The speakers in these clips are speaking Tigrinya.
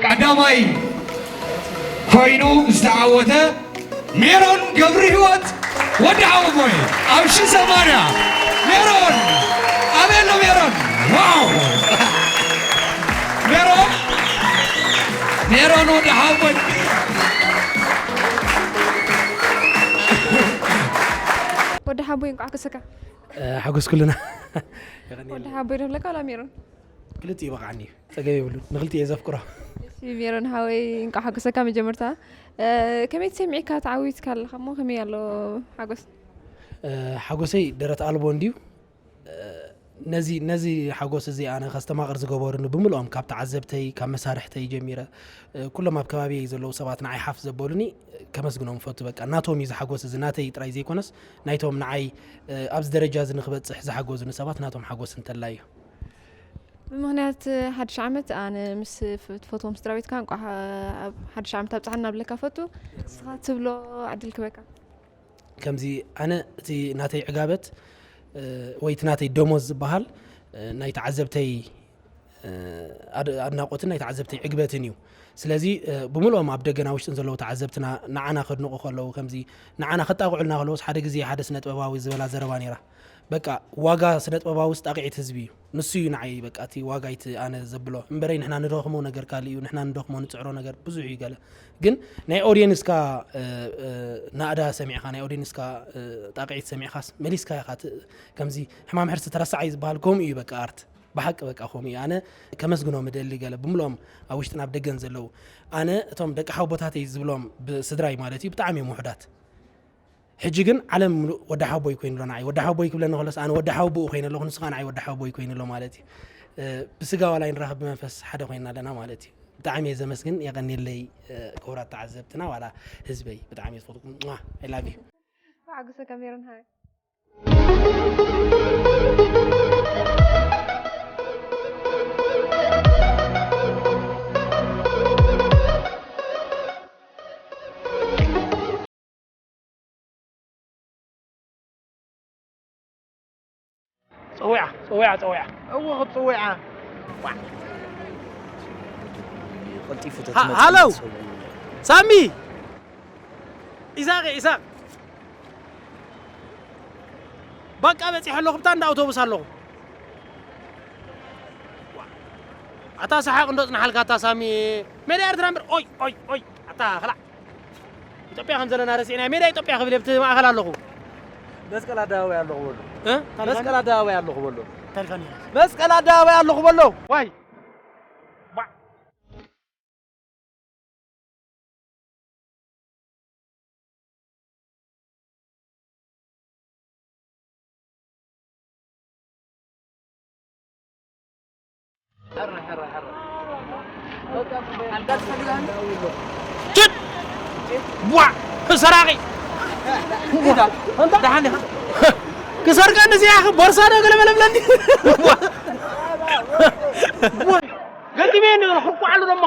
ቀዳማይ ኮይኑ ዝተዓወተ ሜሮን ገብረ ህይወት ወዲ ሓወቦይ ኣብ ሺ ሰማንያ። ሜሮን ኣበይ ኣሎ ሜሮን? ዋው! ሜሮን፣ ሜሮን ወዲ ሓወቦይ። ወዲ ሓቦይ እንቋዕ ከሰካ። ሓጎስ ኩልና። ወዲ ሓቦይ ዶ ኣለካ ዋላ ሜሮን? ክልቲኡ ይበቃዓኒ እዩ፣ ጸገም የብሉን። ንክልቲኡ እየ ዘፍቅሮ። እሺ ሜሮን ሓወይ እንቋዕ ሓጎሰካ። መጀመርታ ከመይ ተሰሚዕካ? ተዓዊትካ ኣለካ እሞ ከመይ ኣሎ ሓጎስ? ሓጎሰይ ደረት ኣልቦ እንድዩ። ነዚ ነዚ ሓጎስ እዚ ኣነ ከስተማቕር ዝገበሩኒ ብምልኦም፣ ካብ ተዓዘብተይ፣ ካብ መሳርሕተይ ጀሚረ፣ ኩሎም ኣብ ከባቢየይ ዘለዉ ሰባት ንዓይ ሓፍ ዘበሉኒ ከመስግኖም እፈቱ። በቃ ናቶም እዩ ዝሓጎስ፣ እዚ ናተይ ጥራይ ዘይኮነስ ናይቶም ንዓይ ኣብዚ ደረጃ እዚ ንክበፅሕ ዝሓገዙኒ ሰባት ናቶም ሓጎስ እንተላይ እዩ። ብምኽንያት ሓድሽ ዓመት ኣነ ምስ ፍ- ትፈትዎም ስድራ ቤትካ እንቋዕ ኣብ ሓድሽ ዓመት ኣብፅሓና ብለካ ፈቱ። ንስኻ ትብሎ ዕድል ክበካ። ከምዚ ኣነ እቲ ናተይ ዕጋበት ወይ እቲ ናተይ ደሞዝ ዝበሃል ናይ ተዓዘብተይ ኣድ- ኣድናቆትን ናይ ተዓዘብተይ ዕግበትን እዩ። ስለዚ ብምልኦም ኣብ ደገና ውሽጥን ዘለዉ ተዓዘብትና ንዓና ከድንቑ ከለዉ፣ ከምዚ ንዓና ከጣቕዑልና ከለዉስ፣ ሓደ ግዜ ሓደ ስነ ጥበባዊ ዝበላ ዘረባ ነይራ። በቃ ዋጋ ስነ ጥበባዊስ ጣቕዒት ህዝቢ እዩ። ንሱ እዩ ንዓይ በቃ እቲ ዋጋ እቲ ኣነ ዘብሎ እምበረይ፣ ንሕና ንደኽሞ ነገር ካልእ እዩ፣ ንሕና ንደኽሞ ንፅዕሮ ነገር ብዙሕ እዩ ገለ። ግን ናይ ኦድየንስካ ናእዳ ሰሚዕካ፣ ናይ ኦድየንስካ ጣቕዒት ሰሚዕካስ መሊስካ ኢኻ ት- ከምዚ ሕማም ሕርሲ ተረሳዓይ ዝበሃል ከምኡ እዩ በቃ ኣርት። ብሓቂ በቃ ከምኡ እዩ። ኣነ ከመስግኖም እደሊ ገለ ብምልኦም ኣብ ውሽጥን ኣብ ደገን ዘለዉ። ኣነ እቶም ደቂ ሓውቦታተይ ዝብሎም ብስድራይ ማለት እዩ ብጣዕሚ እዮም ውሑዳት። ሕጂ ግን ዓለም ምሉእ ወዲ ሓቦይ ኮይኑ ኣሎ ንዓይ። ወዲ ሓቦይ ክብለኒ ከሎስ ኣነ ወዲ ሓውቦኡ ኮይነ ኣለኹ፣ ንሱ ከዓ ንዓይ ወዲ ሓቦይ ኮይኑ ኣሎ ማለት እዩ። ብስጋ ዋላ ይንራኸብ ብመንፈስ ሓደ ኮይንና ኣለና ማለት እዩ። ብጣዕሚ እየ ዘመስግን፣ የቐንየለይ ክቡራት ተዓዘብትና ዋላ ህዝበይ ብጣዕሚ እየ ዝፈትኩም። ሟ፣ I love you። ብሓጎሰ ካሜሮን ሃይ። ፀዊዓ ፀዊዓ ፀዊዓ እወ ክትፅዊዓ ቀልጢፉ ሃለው ሳሚ ኢሳቅ ኢሳቅ በቃ በፂሐ ኣለኹ ብታ እንዳ ኣውቶቡስ ኣለኹ ኣታ ሰሓቅ እንዶ ፅናሓልካ ኣታ ሳሚ ሜዳ ኤርትራ እምበር ኦይ ኦይ ኦይ ኣታ ክላዕ ኢትዮጵያ ከም ዘለና ረሲዕና ሜዳ ኢትዮጵያ ክብል የብቲ ማእኸል ኣለኹ መስቀል ኣደባባይ ኣለኹ በሎ እ? ታሪኻኒ? መስቀል ኣደባባይ ኣለኹ በሎ ታሪኻኒ? መስቀል ኣደባባይ ኣለኹ በሎ ዋይ ጭድ ቧዕ ሰራቂ ደሓን ዲኻ ክሰርቀኒ እዚኣ ቦርሳ ዶ ገለ መለብለኒ ገጢመ ክቋዓሉ ደሞ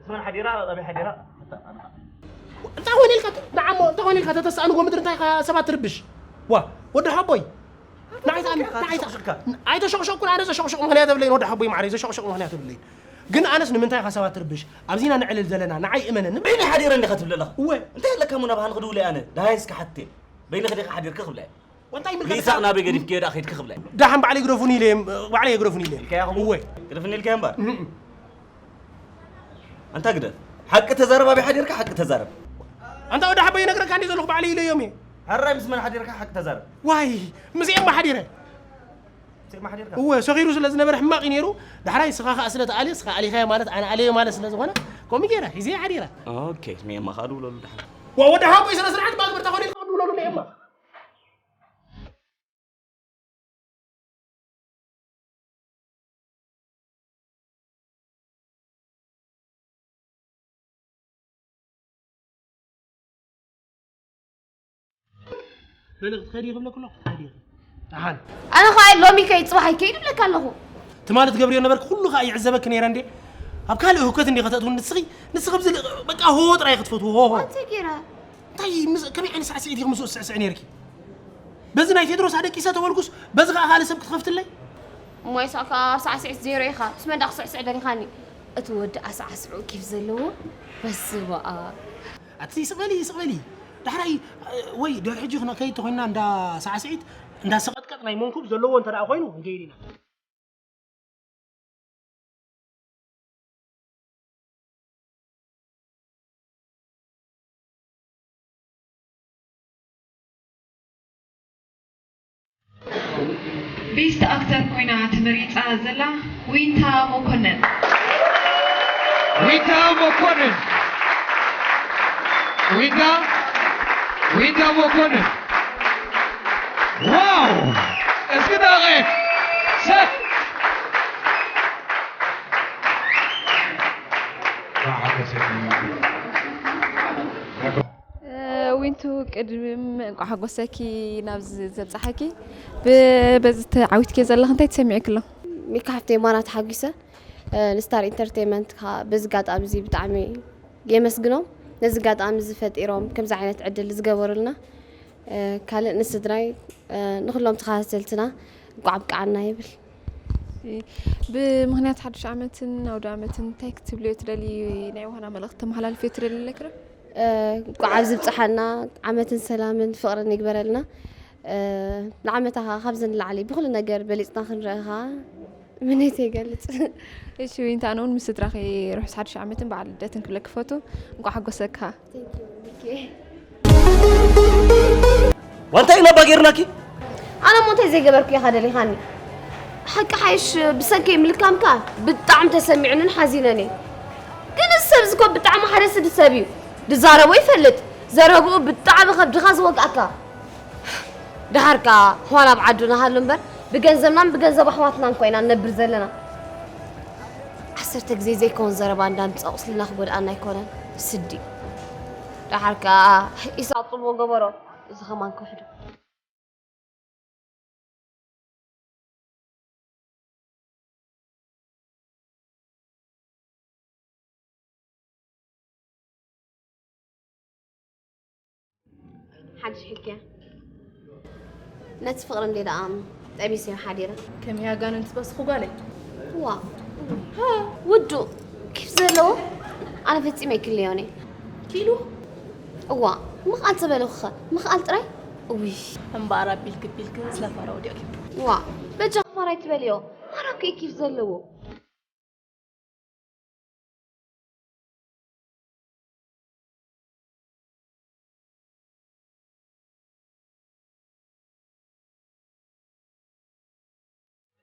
ስመን ሓዲራ ኣበይ ሓዲራ እንታይ ኾነ ኢልካ ንዓሞ እንታይ ኾነ ኢልካ ተተስኣንጎ ምድሪ እንታይ ኢኻ ሰባት ትርብሽ ዋ ወዲ ሓቦይ ንዓይ ተኣምን ንዓይ ተኣምን ኣይተሸቕሸቕኩን ኣነ ዘሸቕሸቕ ምኽንያት የብለይን ወዲ ሓቦይ ማዕረይ ዘሸቕሸቕ ምኽንያት የብለይን ግን ኣነስ ንምንታይ ኢኻ ሰባት ትርብሽ ኣብዚና ንዕልል ዘለና ንዓይ እመነኒ በይነይ ሓዲረ እንዲኻ ትብል ኣለኻ እወ እንታይ ኣለካ እሞ ናባኻ ንኽድውል እየ ኣነ ደሃይ እስከ ሓትቴ በይንኺ ዲኻ ሓዲርኪ ክብላ እየ እንታይ ምልካ ንይስሐቅ ናበይ ገዲፍክዮ ደኣ ከይድኪ ክብላ እየ። ደሓን በዓለይ ግደፉኒ ኢለ እየ በዓለይ ግደፉኒ ኢለ እየ። ኢልካዮ ኢኹም? እወ። ግደፍኒ ኢልካዮ እምበር። እም። ኣንታ ግደፍ። ሓቂ ተዛረብ ኣበይ ሓዲርካ ሓቂ ተዛረብ። ኣንታ ወዲ ሓቦይ ይነግረካ እንዲ ዘለኹ በዓለይ ኢለዮም እየ። ሕራይ ምስ መን ሓዲርካ ሓቂ ተዛረብ። ዋይ ምስኦም እሞ ሓዲረ። ምስኦም ሓዲርካ። እወ ሰኺሩ ስለ ዝነበረ ሕማቕ እዩ ነይሩ። ዳሕራይ ስኻ ከኣ ስለ ተኣልየ ስኻ ኣሊኻዮ ማለት ኣነ ኣልየ ማለት ስለ ዝኾነ ከምኡ ገይረ ሒዘዮ ሓዲረ። ኦኬ ንኤማ ከኣ ድውለሉ ደሓን። ዋ ወዲ ሓቦይ ስነ ስርዓት እባ ግበር ተኾነ ኢልካ ድውለሉ ንኤማ። በሊ ክትኸዲ ክብለኪ ኣለኹ ክትኸዲ ኢኺ። ደሓን። ኣነ ኸኣ ሎሚ ከይድ ጽባሕ ኣይከይድ እብለካ ኣለኹ። ትማሊ ትገብርዮ ነበርኪ ኩሉ ኸኣ ይዕዘበኪ ነይረ እንዴ። ኣብ ካልእ ህውከት እንዲኺ ከተእትውኒ ንስኺ፣ ንስኺ ኣብዚ ል-፣ በቃ ሆሆ ጥራይ ክትፈትዊ፣ ሆሆ። እንታይ ገይረ? እንታይ ምስ-፣ ከመይ ዓይነት ሳዕስዒት ኢኺ ምስኡ ትስዕስዒ ነይርኪ? በዚ ናይ ቴድሮስ ኣደቂሰ ተበልኩስ፣ በዚ ከኣ ካልእ ሰብ ክትኸፍትለይ? እሞ ይስዕካ ሳዕስዒት ዜሮ ኢኻ። ምስ መን ደኣ ክስዕስዕ ደሊኻኒ? እቲ ወዲ ኣሳዕስዑ ኪፍ ዘለዎ፣ በስመኣብ። ኣቲ ስቕ በሊ፣ ስቕ በሊ። ዳሕራይ፣ ወይ ድሕሪ ሕጂ ክነ-፣ ከይድ ተኾይንና እንዳ ሳዕስዒት፣ እንዳ ሰቐጥቀጥ ናይ መንኩብ ዘለዎ እንተ ደኣ ኮይኑ፣ ክንከይድ ኢና። ቤስት ኣክተር ኮይና ተመሪፃ ዘላ ዊንታ መኮነን። ዊንታ መኮንን። ዊንታ ዊንታ መኮንን። ዋው! እስኪ ዳቐ ሰ ዊንቱ ቅድም እንቋዕ ሓጎሰኪ ናብዚ ዘብፅሓኪ ብበዚ ተዓዊትኪ ዘለኺ እንታይ ተሰሚዑኪ ኣሎ? ሚካ ሓፍተይ ማራ ተሓጒሰ ንስታር ኢንተርቴንመንት ከዓ በዚ ጋጣሚ እዚ ብጣዕሚ የመስግኖም ነዚ ጋጣሚ እዚ ፈጢሮም ከምዚ ዓይነት ዕድል ዝገበሩልና ካልእ ንስድራይ ንኩሎም ተኸታተልትና እንቋዕ ኣብቅዓና ይብል። ብምኽንያት ሓድሽ ዓመትን ኣውደ ዓመትን እንታይ ክትብልዮ ትደሊ ናይ ዋህና መልእኽቲ ተመሓላልፍዮ ትደሊ ኣለኪ ዶ? እንቋዕ ኣብዚ ብፅሓና ዓመትን ሰላምን ፍቕርን ይግበረልና ንዓመታ ከዓ ካብዚ ንላዕሊ ብኩሉ ነገር በሊፅና ክንረኢ ከዓ ምኒተይ ይገልፅ። እሺ ዊንታ ኣነ እውን ምስ ስድራኺ ርሑስ ሓድሽ ዓመትን በዓል ልደትን ክብለኪ ፈቱ። እንቋዕ ሓጎሰካ። ዋንታ ኢና ባጌርናኪ። ኣነ እሞ እንታይ ዘይገበርኩ ኢኻ ደሊኻኒ? ሓቂ ሓይሽ ብሰንከይ ምልካምካ ብጣዕሚ ተሰሚዑንን ሓዚነን እየ። ግን እዚ ሰብ እዚ እኮ ብጣዕሚ ሓደ ስዲ ሰብ እዩ። ድዛረቦ ይፈልጥ። ዘረብኡ ብጣዕሚ ከብድኻ ዝወግኣካ። ደሓር ከኣ ኋላ ኣብ ዓዱ ንሃሉ እምበር ብገንዘብናን ብገንዘብ ኣሕዋትናን እኳ ኢና ንነብር ዘለና። ዓሰርተ ግዜ ዘይከውን ዘረባ እንዳምጽኣ ቁስልና ክጎድኣና ኣይኮነን ስዲ። ደሓር ከኣ ኢሳቅ ጽቡቅ ገበሮ እዚ ከማን ክውሕዶ። ሓድሽ ሕክያ ነቲ ፍቕሪ እንዴ ደኣ ጠቢሰዮ ሓዲረ። ከመይ ኣጋንንቲ በስኹ ጓለይ። ዋ ውዱእ ኪፍ ዘለዎ ኣነ ፈጺመ ኣይክልዮን እየ። ኪሉ እዋ ምኽኣል ተበለኹኸ ምኽኣል ጥራይ እውይ። እምበኣር ኣቢልኪ ኣቢልኪ ስለፋራ ወዲቕኪ። ዋ በጃ ክፋር ኣይትበልዮ ማራ እኮ እዩ ኪፍ ዘለዎ።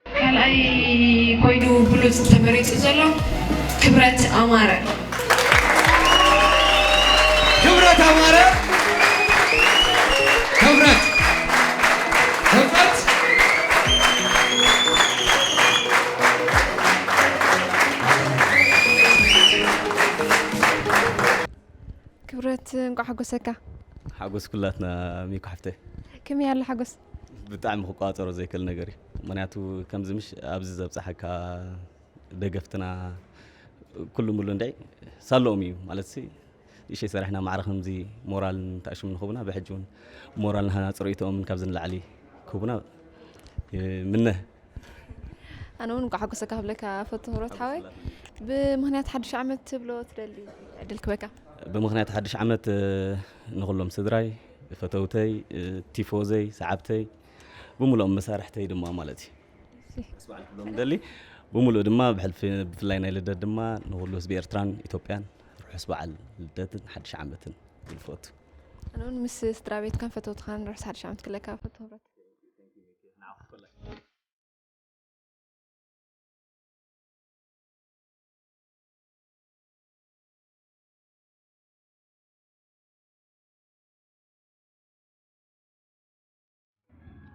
ካልኣይ ኮይኑ ብሉፅ ተመሪፁ ዘሎ ክብረት ኣማረ። ክብረት ኣማረ። ክብረት ክብረት። ክብረት እንቋዕ ሓጎሰካ። ሓጎስ ኩላትና ሚኩ ሓፍተይ። ከመይ ኣሎ ሓጎስ? ብጣዕሚ ክቋፀሮ ዘይክእል ነገር እዩ። ምክንያቱ ከምዚ ምሽ ኣብዚ ዘብፃሓካ ደገፍትና ኩሉ ሙሉ እንድዒ ሳለኦም እዩ ማለት ሲ ንእሽተይ ሰሪሕና ማዕረ ከምዚ ሞራል ንታእሽም ንኽቡና ብሕጂ እውን ሞራል ንሃናፂ ርእይቶኦምን ካብዚ ንላዕሊ ክህቡና ምነ ኣነ እውን እንኳዕ ሓጎሰካ ክብለካ ፈቱ ክብረት ሓወይ። ብምኽንያት ሓድሽ ዓመት ትብሎ ትደሊ ዕድል ክበካ። ብምኽንያት ሓድሽ ዓመት ንኹሎም ስድራይ፣ ፈተውተይ፣ ቲፎዘይ፣ ሰዓብተይ፣ ብምልኦም መሳርሕተይ ድማ ማለት እዩ። ርሑስ በዓል ክብሎም ደሊ ብምሉእ ድማ ብሕልፊ ብፍላይ ናይ ልደት ድማ ንኹሉ ህዝቢ ኤርትራን ኢትዮጵያን ርሑስ በዓል ልደትን ሓድሽ ዓመትን ክብል ፈቱ። ኣነ እውን ምስ ስድራ ቤትካን ፈተውትኻን ርሑስ ሓድሽ ዓመት ክብለካ ፈቱ ክብረት።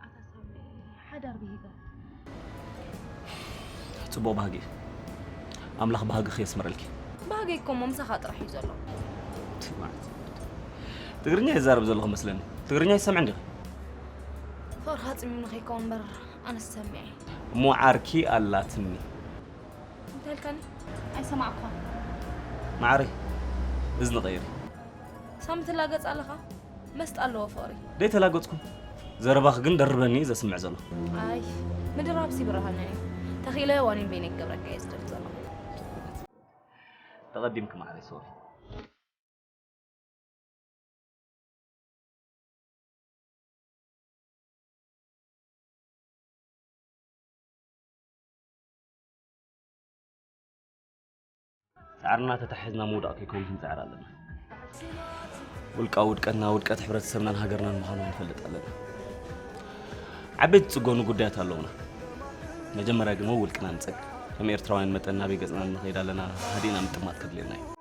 ኣታ ሳሚ ሓዳር ብሂጋ ጽቡቕ ባህጊ ኣምላኽ ባህግኺ የስምረልኪ። ባህገይ እኮ እሞ ምሳኻ ጥራሕ እዩ ዘሎ። ትግርኛ ይዛረብ ዘለኹ መስለኒ። ትግርኛ ይሰምዕ እንዲኺ? ፍቕርኻ ጽሚምኒ ከይከውን እምበር ኣነስ ሰሚዐ። እሞ ዓርኪ ኣላትኒ። እንታይ ኢልካኒ? ኣይሰማዕኳን። ማዕረይ፣ እዝኒ ቀይሪ። ሳሚ ትላገጽ ኣለኻ? መስጣ ኣለዎ ፍቕሪ። ደይተላገጽኩ። ዘረባኺ ግን ደርበኒ እዩ ዘስምዕ ዘሎ። ኣይ፣ ምድራብሲ ብርሃነ እዩ። ተኺለ ዋኒን በይነይ ክገብረካ እየ ዝደሊ ዘለኹ። ተቐዲምኪ ማዕረይ፣ ሶሪ። ጻዕርና ተታሒዝና ምውዳቕ ከይከውን ክንጽዕር ኣለና። ውልቃዊ ውድቀትና ውድቀት ሕብረተሰብናን ሃገርናን ምዃኑ ክንፈልጥ ኣለና። ዓበይቲ ዝጽገኑ ጉዳያት ኣለውና። መጀመርያ ግን ውልቅና ንጸግ። ከም ኤርትራውያን መጠን ናበይ ገጽና ንኸይድ ኣለና ሃዲእና ምጥማት ከድልየና እዩ።